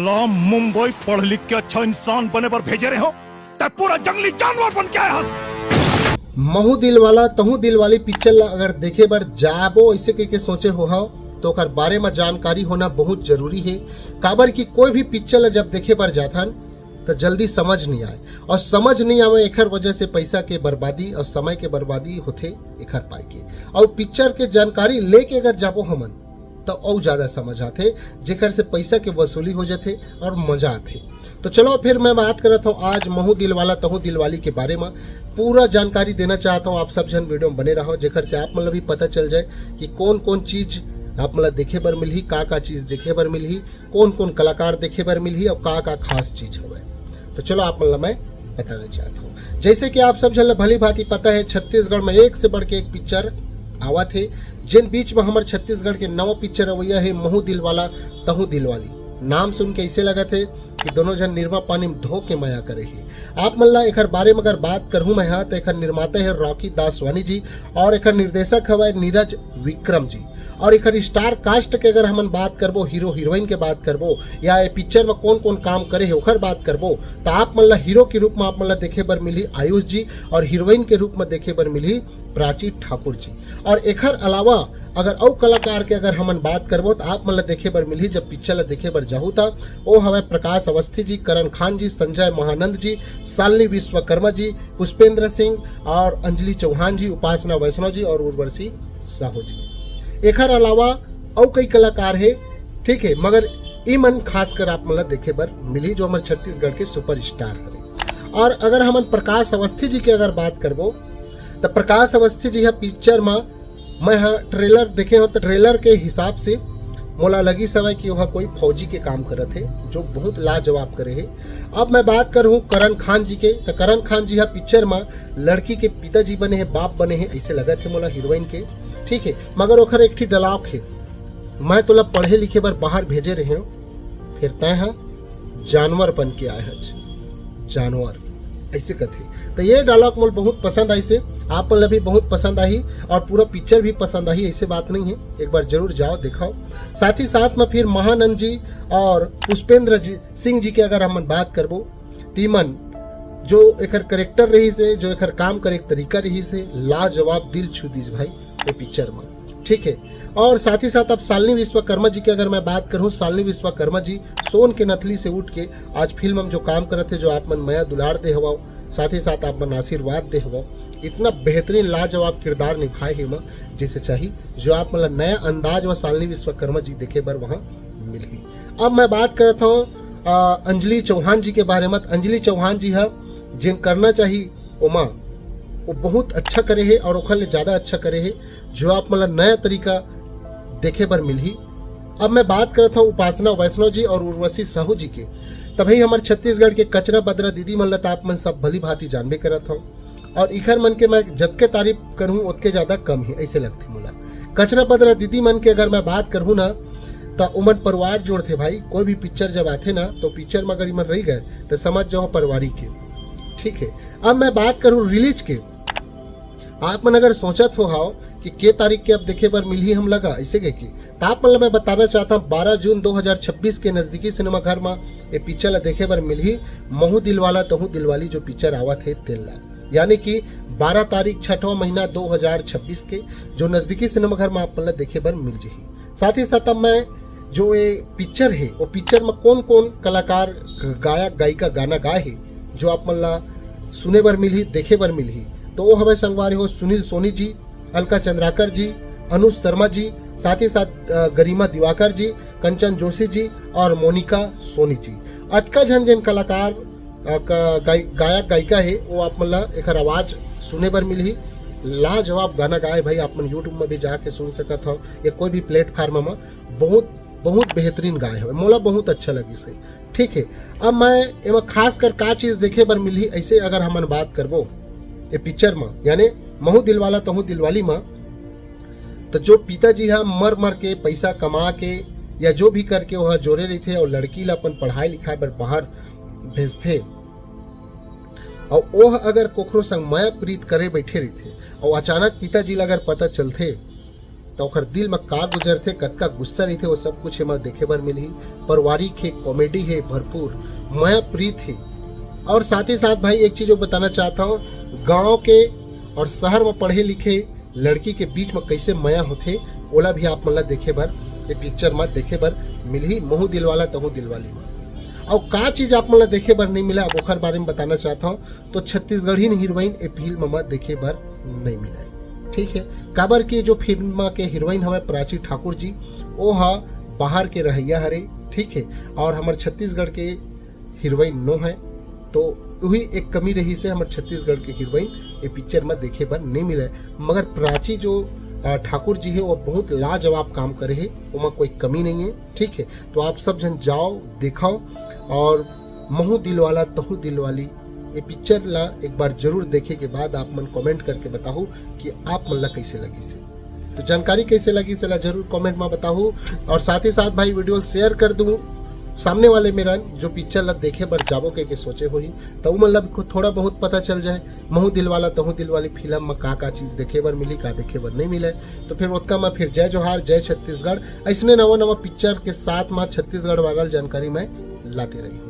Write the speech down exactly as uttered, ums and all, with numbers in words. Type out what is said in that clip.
मुंबई पढ़ लिख के अच्छा इंसान बने बर भेजे रहे हो, ते पूरा जंगली जानवर बन के आया हस। महू दिल वाला तहू दिल वाली पिक्चर ला अगर देखे बर जाबो ऐसे कह के सोचे हो हव, तो ओकर बारे में जानकारी होना बहुत जरूरी है। काबर कि कोई भी पिक्चर ला जब देखे बर जाथन, तो जल्दी समझ नहीं आए, और समझ नहीं आवे एकर वजह से पैसा के बर्बादी और समय के बर्बादी होथे एकर पाए के। और पिक्चर के जानकारी लेके अगर जाबो हमन, तो और ज्यादा समझ आथे, जेकर से पैसा के वसूली हो जाथे और मजा आथे। तो चलो फिर मैं बात करत हूँ आज महू दिलवाला तहू दिलवाली के बारे में। पूरा जानकारी देना चाहता हूँ, आप सब झन वीडियो में बने रहो, जेकर से आप मन ला भी पता चल जाए कि कौन कौन चीज आप मन ला देखे बर मिलही, का का चीज देखे बर मिलही, कौन कौन कलाकार देखे बर मिलही और का का खास चीज हवे। तो चलो आप मन ला मैं बताना चाहता हूँ। जैसे कि आप सब झन ला भली भांति पता है, छत्तीसगढ़ में एक से बढ़ के एक पिक्चर आवत है, जिन बीच में हमर छत्तीसगढ़ के नवा पिक्चर अवैया है महू दिलवाला तहू दिलवाली। नाम सुन के ऐसे लगत है कि दोनों झन निरमा पानी में धो के मया करे है। आप मन ला एकर बारे में अगर बात करहूँ मैं हा, तो एकर निर्माता है रॉकी दासवानी जी और एकर निर्देशक हवय नीरज विक्रम जी। और एकर स्टार कास्ट के अगर हमन बात करबो, हीरो हीरोइन के बात करबो, या ए पिक्चर में कौन कौन काम करे है ओकर बात करबो, तो आप मन ला हीरो के रूप में आप मन ला देखे बर मिलही आयुष जी और हीरोइन के रूप में देखे बर मिलही प्राची ठाकुर जी। और एकर अलावा अगर अउ कलाकार के अगर हमन बात करबो, तो आप मन ला देखे बर मिलही, जब पिक्चर ला देखे बर जाहू, त ओ हवय प्रकाश अवस्थी जी, करण खान जी, संजय महानंद जी, शालिनी विश्वकर्मा जी, पुष्पेंद्र सिंह और अंजलि चौहान जी, उपासना वैष्णव जी और उर्वशी साहू जी। एकर अलावा अउ कई कलाकार है, ठीक है, मगर ई मन खासकर आप मन ला देखे बर मिलही, जो हमर छत्तीसगढ़ के सुपरस्टार हरे। और अगर हमन प्रकाश अवस्थी जी के अगर बात करबो, तो प्रकाश अवस्थी जी ह पिक्चर में मैं ह ट्रेलर देखे हो, तो ट्रेलर के हिसाब से मोला लगिस हवय कि ओह कोई फौजी के काम करत हे, जो बहुत लाजवाब करे हे। अब मैं बात करहूँ करण खान जी के, तो करण खान जी ह पिक्चर में लड़की के पिताजी बने हे, बाप बने हे, ऐसे लगत हे मोला हीरोइन के, ठीक है, मगर ओखर एक ठी डायलॉग हे, "मैं तोला पढ़े लिखे बर बाहर भेजे रहे हो, फिर तय ह जानवर बन के आए हच, जानवर", ऐसे कथे। तो ये डायलॉग मोला बहुत पसंद आइसे, आप मन ला भी बहुत पसंद आही और पूरा पिक्चर भी पसंद आही, ऐसे बात नहीं है, एक बार जरूर जाओ दिखाओ। साथ ही साथ में फिर महानंद जी और पुष्पेंद्र जी सिंह जी के अगर हमन बात करबो, तीमन जो एकर करेक्टर रही से, जो एकर काम करे के तरीका रही से, लाजवाब, दिल छू दीस भाई ये पिक्चर में, ठीक है। और साथ ही साथ अब शालिनी विश्वकर्मा जी की अगर मैं बात करूँ, शालिनी विश्वकर्मा जी सोन के नथली से उठ के आज फिल्म में जो काम करत हे, जो आप मन मया दुलार दे हवाओ, साथ ही साथ आप मन आशीर्वाद दे हवाओ, इतना बेहतरीन लाजवाब किरदार निभाए हे म जैसे चाही, जो आप मन ला नया अंदाज में शालिनी विश्वकर्मा जी देखे बर वहाँ मिलही। अब मैं बात करत हूँ अंजलि चौहान जी के बारे में। अंजलि चौहान जी ह जेन करना चाही ओमा वो बहुत अच्छा करे हे और ओखर ले ज्यादा अच्छा करे हे, जो आप मन ला नया तरीका देखे बर मिलही। अब मैं बात करत हूँ उपासना वैष्णव जी और उर्वशी साहू जी के। तभी हमर छत्तीसगढ़ के कचरा बदरा दीदी मन ला त आप मन सब भली भांति जानबे करत हव, और इखर मन के मैं जतके तारीफ करहूँ ओतके ज्यादा कम ही ऐसे लगथे मोला। कचरा बदरा दीदी मन के अगर मैं बात करहूँ ना, त उमन परिवार जोड़थे भाई। कोई भी पिक्चर जब आथे ना, तो पिक्चर में अगर इमन रही गए, तो समझ जाओ पारिवारिक के, ठीक है। अब मैं बात करूँ रिलीज के, आप मन अगर सोचत हो हाव कि के तारीख के अब देखे बर मिलही हम लगा ऐसे कह के, त आप मन ला मैं बताना चाहता हूँ, बारह जून दो हज़ार छब्बीस के नजदीकी सिनेमाघर में ये पिक्चर ला देखे बर मिलही, महू दिलवाला तहू दिलवाली जो पिक्चर आवत है तेन ला, यानी कि बारह तारीख छठवां महीना दो हज़ार छब्बीस के जो नजदीकी सिनेमाघर में आप मन ला देखे बर मिल जही। साथ ही साथ अब मैं जो ये पिक्चर है, वो पिक्चर में कौन कौन कलाकार, गायक गायिका गाना गाए है, जो आप मन ला सुने बर मिलही, देखे बर मिलही, तो वो हवे संगवारी हो सुनील सोनी जी, अलका चंद्राकर जी, अनुज शर्मा जी, साथ ही साथ गरिमा दिवाकर जी, कंचन जोशी जी और मोनिका सोनी जी। अतका झन जेन कलाकार गायक गायिका है, वो आप मन ला एकर आवाज सुने बर मिलही। लाजवाब गाना गाए भाई, आप मन यूट्यूब में भी जाके सुन सकत हो या कोई भी प्लेटफॉर्म में। बहुत बहुत बेहतरीन गाए हवे, मोला बहुत अच्छा लगिस हे। ठीक है, अब मैं एमा खास कर का चीज देखे बर मिलही, ऐसे अगर हमन बात करबो ये पिक्चर म, यानी महू दिलवाला तहू दिलवाली म, तो जो पिताजी ह मर मर के पैसा कमा के या जो भी करके वह जोरे रहिथे और लड़की ला अपन पढ़ाई लिखाई बर बाहर भेजथे, और ओह अगर कोखरो संग मया प्रीत करे बैठे रहिथे और अचानक पिताजी ला अगर पता चलथे, त ओखर दिल म का गुजरथे, कतका गुस्सा रहिथे, वो सब कुछ एमा देखे बर मिलही। पारिवारिक हे, कॉमेडी हे भरपूर, मया प्रीत हे। और साथ ही साथ भाई एक चीज और बताना चाहत हंव, गांव के और शहर म पढ़े लिखे लड़की के बीच म कइसे मया होथे, ओला भी आप मन ला देखे बर, ये पिक्चर म देखे बर मिलही, महू दिलवाला तहू दिलवाली म। अउ का चीज आप मन ला देखे बर नइ मिला, अब ओखर बारे म बताना चाहत हंव, तो छत्तीसगढ़ी हीरोइन ए फिल्म म देखे बर नइ मिलय, ठीक हे। काबर कि जो फिल्म के हीरोइन हवय प्राची ठाकुर जी, ओ ह बाहर के रहइया हरे, ठीक हे, और हमर छत्तीसगढ़ के हीरोइन नो हे, तो उही एक कमी रहिस हे हमर छत्तीसगढ़ के हीरोइन ए पिक्चर म देखे बर नइ मिलय। मगर प्राची जो, अ, ठाकुर जी हे, वो बहुत लाजवाब काम करे हे, ओमा कोई कमी नइ हे, ठीक हे। तो आप सब झन जाव, देखव और महू दिलवाला तहू दिलवाली ये पिक्चर ला एक बार जरूर देखे के बाद आप मन कमेंट करके बताहू कि आप मन ला कइसे लगिस हे। तो जानकारी कइसे लगिस हे, एला जरूर कमेंट म बताहू। और साथ ही साथ भाई वीडियो शेयर कर दूं सामने वाले मेरन, जो पिक्चर ला देखे बर जाबो कहिके सोचे होही, त उमन ला भी थोड़ा बहुत पता चल जाए महू दिलवाला तहू दिलवाली फिल्म म का का चीज देखे बर मिली, का देखे बर नइ मिले। तो फिर ओतका म फिर जय जोहार, जय छत्तीसगढ़। अइसने नवा नवा पिक्चर के साथ म छत्तीसगढ़ वायरल जानकारी मैं लाते रही।